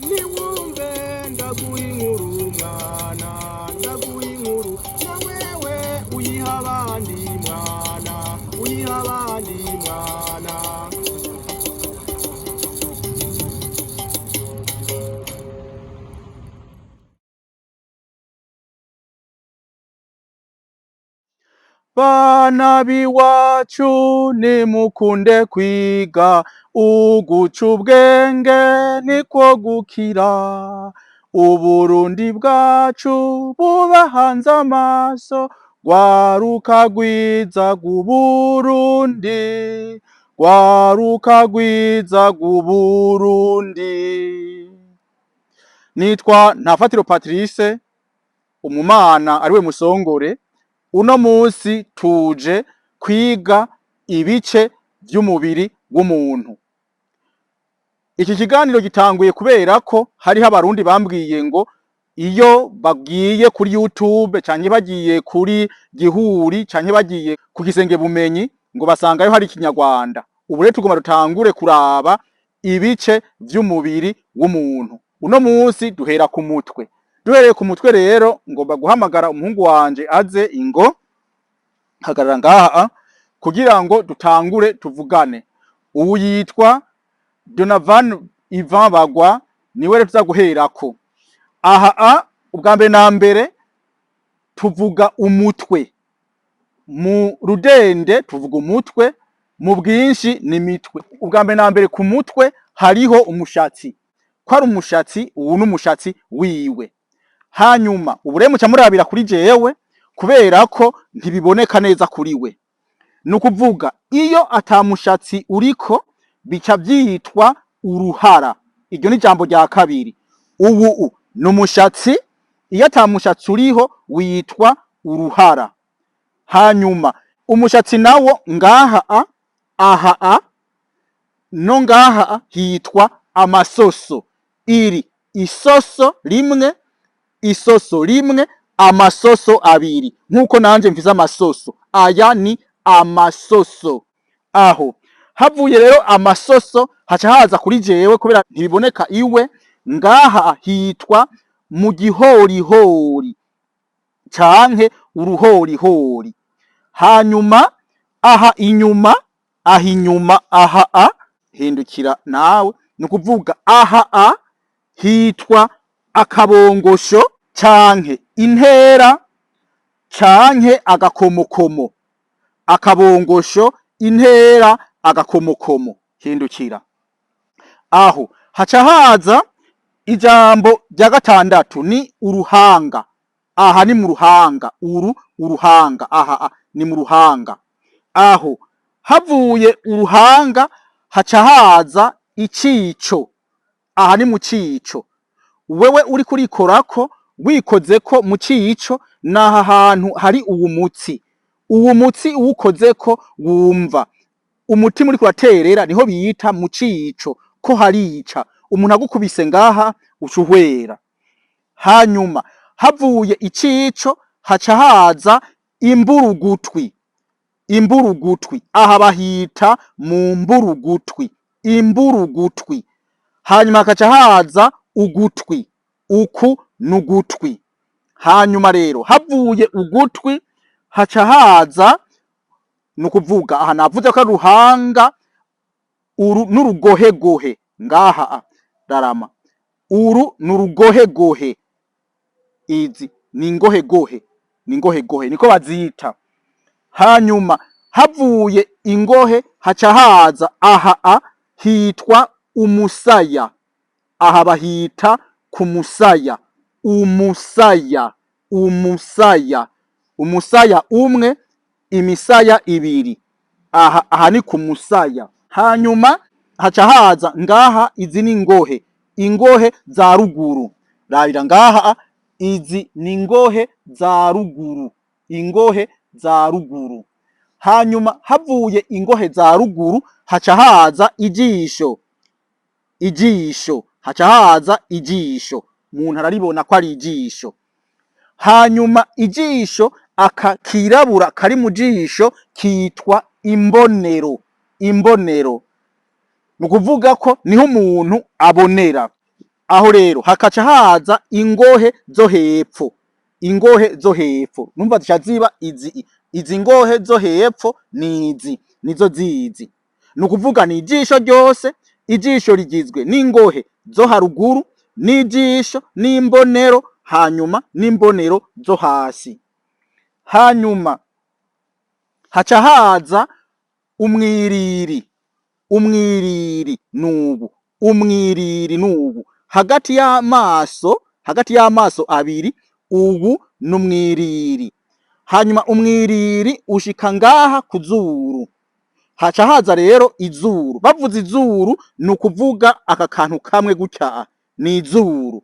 Niwumve ndaguha inkuru mwana, ndaguha inkuru na wewe uyiha abandi mwana, uyiha abandi mwana. Bana b'iwacu nimukunde kwiga, uguca ubwenge nikwo gukira. Uburundi bwacu bubahanze amaso, rwaruka rwiza rw'Uburundi, rwaruka rwiza rw'Uburundi. Nitwa Ntafatiro Patrice, umumana ariwe musongore. Uno musi tuje kwiga ibice vy'umubiri w'umuntu. Iki kiganiro gitanguye kubera ko hariho abarundi bambwiye ngo iyo bagiye kuri YouTube canke bagiye kuri Gihuri canke bagiye ku Gisenge Bumenyi ngo basangayo hari ikinyarwanda. Ubu rero tugomba dutangure kuraba ibice vy'umubiri w'umuntu. Uno musi duhera ku mutwe. Duhereye ku mutwe rero ngomba guhamagara umuhungu wanje aze ingo hagarara ngaha kugira ngo dutangure tuvugane. Ubu yitwa Donovan Ivan Bagwa, niwe rero tuza guherako. Aha ubwa mbere na mbere tuvuga umutwe. Mu rudende tuvuga umutwe, mu bwinshi ni mitwe. Ubwa mbere na mbere ku mutwe hariho umushatsi. Ko ari umushatsi, uwu n'umushatsi wiwe. Hanyuma ubu rero muca murabira kuri jewe kubera ko ntibiboneka neza kuri we. Ni ukuvuga iyo ata mushatsi uriko bica vyitwa uruhara. Iryo ni ijambo rya kabiri. Ubu ni umushatsi, iyo ata mushatsi uriho witwa uruhara. Hanyuma umushatsi nawo ngaha a, aha a, no ngaha a, hitwa amasoso. Iri isoso rimwe, isoso rimwe, amasoso abiri. Nkuko nanje mfise amasoso, aya ni amasoso. Aho havuye rero amasoso haca haza kuri jewe kubera ntibiboneka iwe, ngaha hitwa mu gihorihori canke uruhorihori. Hanyuma aha inyuma, aha inyuma, aha a, hindukira nawe, ni ukuvuga aha a hitwa akabongosho canke intera canke agakomokomo. Akabongosho, intera, agakomokomo. Hindukira. Aho haca haza ijambo rya gatandatu ni uruhanga. Aha ni mu ruhanga, uru uruhanga, aha a, ni mu ruhanga. Aho havuye uruhanga haca haza icico. Aha ni mu cico. Wewe uriko urikorako, wikozeko mu cico, naha hantu hari uwu mutsi. Uwu mutsi uwukozeko wumva umutima uriko uraterera, niho bita mu cico ko harica. Umuntu agukubise ngaha uca uhwera. Hanyuma havuye icico haca haza imburugutwi. Imburugutwi aha bahita mu mburugutwi, imburugutwi. Hanyuma hakaca haza ugutwi, uku n'ugutwi. Hanyuma rero havuye ugutwi haca haza, nukuvuga aha navuze ko ari uruhanga, uru n'urugohegohe ngaha rarama, uru n'urugohegohe, izi ni ingohegohe, ni ingohegohe niko bazita. Hanyuma havuye ingohe haca haza aha a hitwa umusaya. Aha bahita ku musaya, umusaya, umusaya, umusaya umwe, imisaya ibiri. Aha, aha ni ku musaya. Hanyuma haca haza ngaha, izi ni ingohe, ingohe za ruguru. Rabira ngaha, izi ni ingohe za ruguru, ingohe za ruguru. Hanyuma havuye ingohe za ruguru haca haza ijisho, ijisho, haca haza ijisho. Umuntu araribona ko ari ijisho. Hanyuma ijisho aka kirabura kari mu jisho kitwa imbonero, imbonero. Ni ukuvuga ko niho umuntu abonera. Aho rero hakaca haza ingohe zo hepfo, ingohe zo hepfo numva zica ziba izi ngohe zo hepfo nizi nizo zizi, ni ukuvuga ni ijisho ryose. Ijisho rigizwe n'ingohe zo haruguru n'ijisho n'imbonero, hanyuma n'imbonero zo hasi. Hanyuma haca haza umwiriri. Umwiriri nubu, umwiriri nubu hagati y'amaso, hagati y'amaso abiri, ubu n'umwiriri. Hanyuma umwiriri ushika ngaha kuzuru. Haca haza rero izuru. Bavuze izuru ni ukuvuga aka kantu kamwe gutya ni izuru,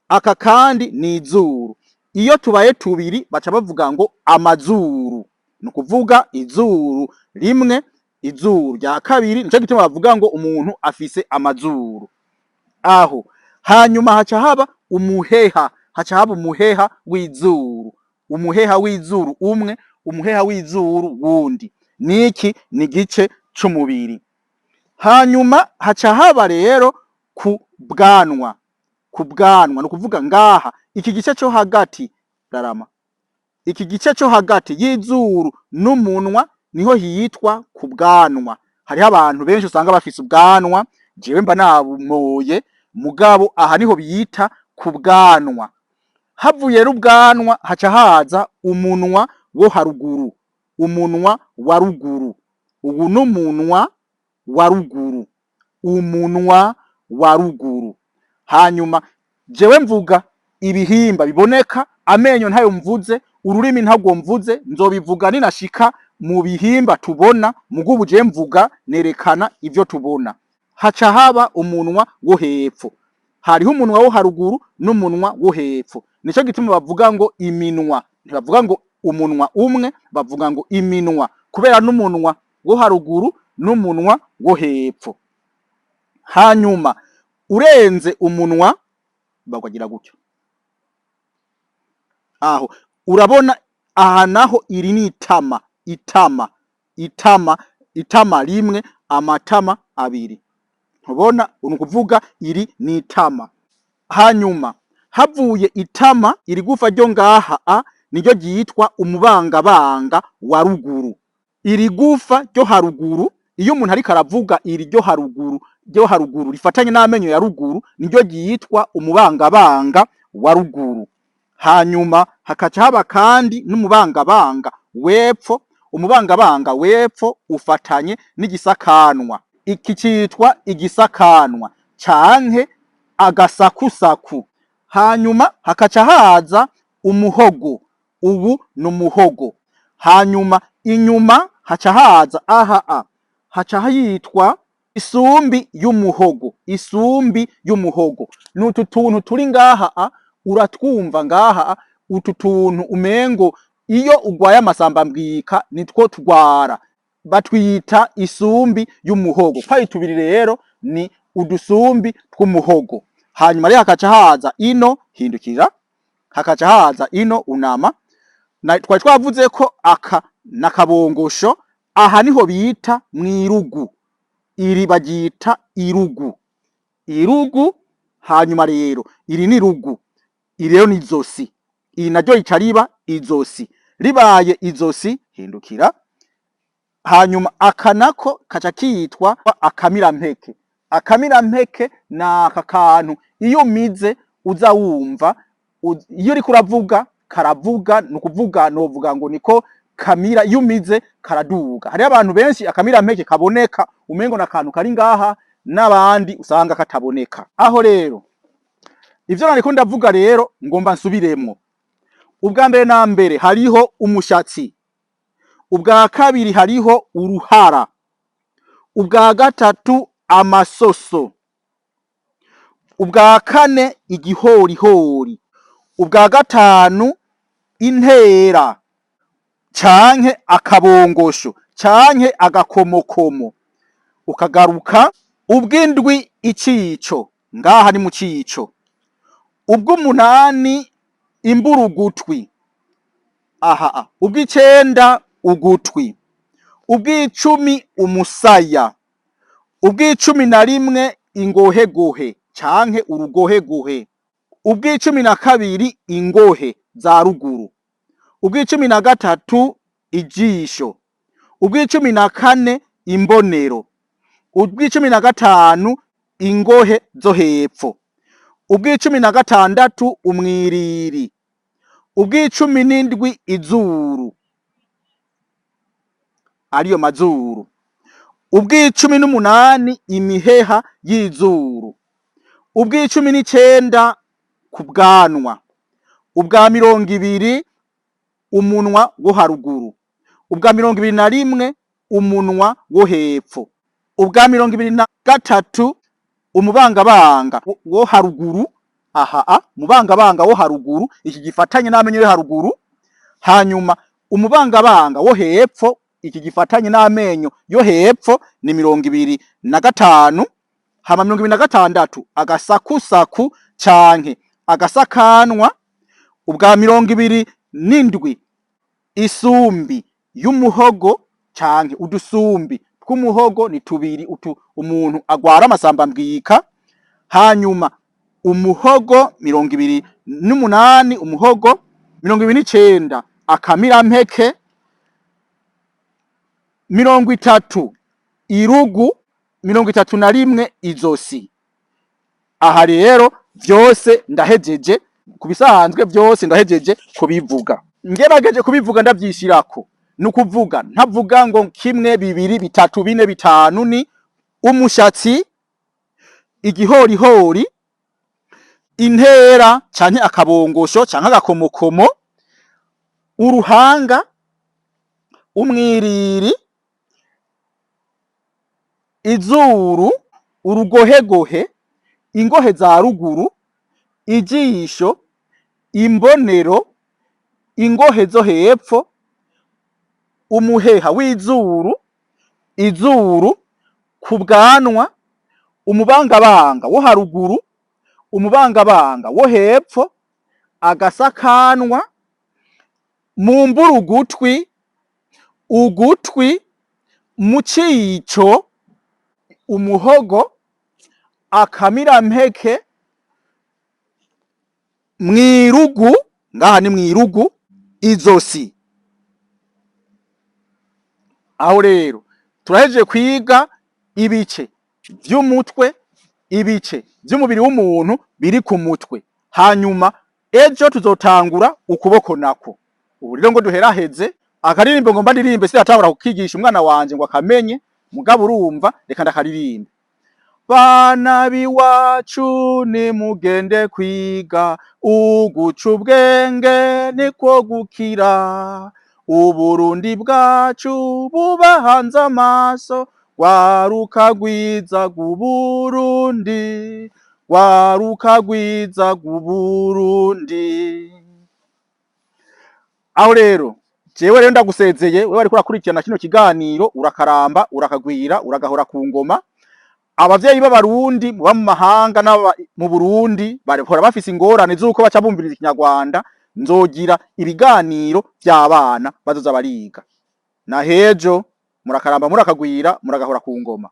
aka kandi ni izuru. Iyo tubaye tubiri baca bavuga ngo amazuru, ni ukuvuga izuru rimwe, izuru rya kabiri. Nico gituma bavuga ngo umuntu afise amazuru aho. Hanyuma haca haba umuheha, haca haba umuheha w'izuru, umuheha w'izuru umwe, umuheha w'izuru wundi. Niki ni gice c'umubiri. Hanyuma haca haba rero ku bwanwa. Ku bwanwa ni ukuvuga ngaha iki gice co hagati, rarama iki gice co hagati y'izuru n'umunwa niho hitwa ku bwanwa. Hariho abantu benshi usanga bafise ubwanwa, jewe mba nabumoye, mugabo aha niho biyita ku bwanwa. Havuye rero ubwanwa haca haza umunwa wo haruguru, umunwa wa ruguru. Ubu n'umunwa wa ruguru, umunwa wa ruguru. Hanyuma jewe mvuga ibihimba biboneka, amenyo ntayo mvuze, ururimi ntabwo mvuze, nzobivuga ninashika mu bihimba tubona. Mugubu je mvuga nerekana ivyo tubona. Haca haba umunwa wo hepfo. Hariho umunwa wo haruguru n'umunwa wo hepfo. Nico gituma bavuga ngo iminwa, ntibavuga ngo umunwa umwe, bavuga ngo iminwa kubera n'umunwa wo haruguru n'umunwa wo hepfo. Hanyuma urenze umunwa bakagira gutyo, aho urabona aha naho iri ni itama, itama, itama, itama rimwe, amatama abiri, ntubona? Ni ukuvuga iri ni itama. Hanyuma havuye itama, iri gufa ryo ngaha a niryo ryitwa umubangabanga wa ruguru. Iri gufa ryo haruguru, iyo umuntu ariko aravuga, iri ryo haruguru, ryo haruguru rifatanye n'amenyo ya ruguru, niryo ryitwa umubangabanga wa ruguru. Hanyuma hakaca haba kandi n'umubangabanga wepfo. Umubangabanga wepfo ufatanye n'igisakanwa. Iki citwa igisakanwa canke agasakusaku. Hanyuma hakaca haza umuhogo. Ubu ni umuhogo. Hanyuma inyuma haca haza aha a haca hitwa isumbi y'umuhogo. Isumbi y'umuhogo ni utu tuntu turi ngaha a uratwumva ngaha a, utu tuntu umengo iyo ugwaye amasambambwika nitwo tugwara, batwita isumbi y'umuhogo. Kwari tubiri rero ni udusumbi tw'umuhogo. Hanyuma rero hakaca haza ino, hindukira, hakaca haza ino unama na twari twavuze ko aka nakabongosho. Aha niho bita mwirugu, iri baryita irugu, irugu. Hanyuma rero iri ni rugu, iri rero ni izosi, iri naryo rica riba izosi. Ribaye izosi, hindukira. Hanyuma aka nako kaca kitwa akamirampeke. Akamirampeke ni aka kantu iyo umize uza wumva iyo uriko uravuga karavuga, ni ukuvuga novuga ngo niko kamira, iyo umize karaduga. Hariho abantu benshi akamirampeke kaboneka umengo n'akantu kari ngaha, n'abandi usanga kataboneka. Aho rero ivyo nariko ndavuga rero ngomba nsubiremwo. Ubwa mbere na mbere hariho umushatsi, ubwa kabiri hariho uruhara, ubwa gatatu amasoso, ubwa kane igihorihori, ubwa gatanu intera canke akabongosho canke agakomokomo, ukagaruka ubw'indwi icico, ngaha ni mu cico, ubw'umunani imburugutwi aha, ubw'icenda ugutwi, ubw'icumi umusaya, ubw'icumi na rimwe ingohegohe canke urugohegohe. Ubw'icumi na kabiri, ingohe za ruguru. Ubw'icumi na gatatu, ijisho. Ubw'icumi na kane, imbonero. Ubw'icumi na gatanu, ingohe zo hepfo. Ubw'icumi na gatandatu, umwiriri. Ubw'icumi n'indwi, izuru, ariyo mazuru. Ubw'icumi n'umunani, imiheha y'izuru. Ubw'icumi n'icenda, ku bwanwa. Ubwa 20, umunwa wo haruguru. Ubwa 21, umunwa wo hepfo. Ubwa 23, umubangabanga wo haruguru, aha a mubangabanga wo haruguru, iki gifatanye n'amenyo yo haruguru. Hanyuma umubangabanga wo hepfo, iki gifatanye n'amenyo yo hepfo, ni 25. Hama 26, agasakusaku canke agasakanwa. Ubwa 27, isumbi y'umuhogo canke udusumbi tw'umuhogo, ni tubiri utu umuntu agwara amasambambwika. Hanyuma umuhogo, 28 umuhogo. 29, akamirampeke. 30, irugu. 31, izosi. Aha rero vyose ndahejeje, ku bisanzwe vyose ndahejeje kubivuga. Ngerageje kubivuga ndavyishirako, ni ukuvuga ntavuga ngo kimwe, bibiri, bitatu, bine, bitanu, ni umushatsi, igihorihori, intera canke akabongosho canke agakomokomo, uruhanga, umwiriri, izuru, urugohegohe, ingohe za ruguru, ijisho, imbonero, ingohe zo hepfo, umuheha w'izuru, izuru, ku bwanwa, umubangabanga wo haruguru, umubangabanga wo hepfo, agasakanwa, mu mburugutwi, ugutwi, mu cico, umuhogo, akamirampeke, mwirugu, ngaha ni mwirugu, izosi. Aho rero turahejeje kwiga ibice vy'umutwe, ibice vy'umubiri w'umuntu biri ku mutwe. Hanyuma ejo tuzotangura ukuboko nako. Ubu rero ngo duheraheze akaririmbo ngomba ndirimbe, sinatangura kukigisha umwana wanje ngo akamenye, mugabo urumva reka ndakaririmbe. Bana b'iwacu nimugende kwiga, uguca ubwenge niko gukira. Uburundi bwacu bubahanze amaso, rwaruka rwiza rw'Uburundi, rwaruka rwiza rw'Uburundi. Aho rero jewe rero ndagusezeye, wewe wariko urakurikirana kino kiganiro, urakaramba, urakagwira, uragahora ku ngoma. Abavyeyi b'Abarundi muba mu mahanga n'aba mu Burundi bahora bafise ingorane z'uko baca bumviriza Ikinyarwanda, nzogira ibiganiro vy'abana bazoza bariga. Na hejo murakaramba, murakagwira, muragahora ku ngoma.